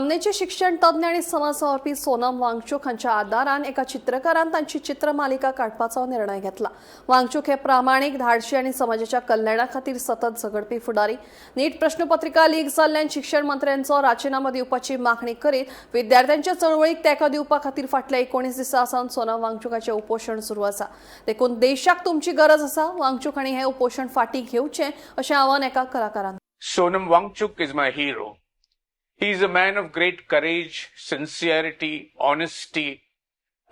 नामनेचे शिक्षण तज्ञ आनी समाज वावुरपी सोनम वांगचूक हांच्या आदारान एका चित्रकारान तांची चित्रमालिका काडपाचो निर्णय घेतला. वांगचूक हे प्रामाणीक, धाडशी आनी समाजाच्या कल्याणा खातीर सतत झगडपी फुडारी. नीट प्रश्नपत्रिका लीक जाल्ल्यान शिक्षण मंत्र्यांचो राजिनामो दिवपाची मागणी करीत विद्यार्थ्यांच्या चळवळीक तेंको दिवपा खातीर फाटल्या 19 दिसां सावन सोनम वांगचुकाचें उपोशण सुरू आसा. देखून देशाक तुमची गरज आसा. वांगचूक हांणी हें उपोशण फाटीं घेवचें अशें आवाहन एका कलाकारान. Sonam Wangchuk is my hero. He is a man of great courage, sincerity, honesty,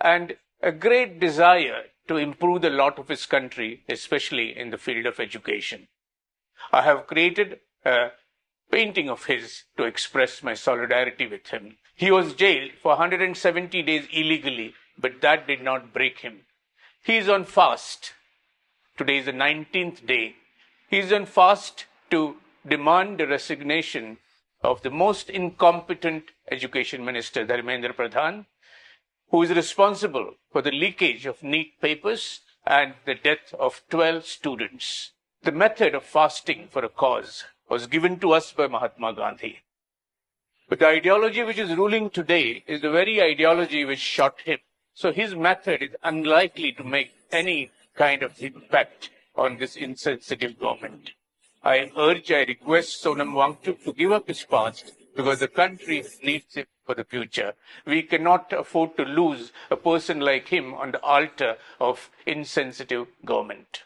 and a great desire to improve the lot of his country, especially in the field of education. I have created a painting of his to express my solidarity with him. He was jailed for 170 days illegally, but that did not break him. He is on fast. Today is the 19th day. He is on fast to demand the resignation of the most incompetent education minister, Dharmendra Pradhan, who is responsible for the leakage of NEET papers and the death of 12 students. The method of fasting for a cause was given to us by Mahatma Gandhi. But the ideology which is ruling today is the very ideology which shot him. So his method is unlikely to make any kind of impact on this insensitive government. I urge, I request Sonam Wangchuk to give up his fast because the country needs him for the future. We cannot afford to lose a person like him on the altar of insensitive government.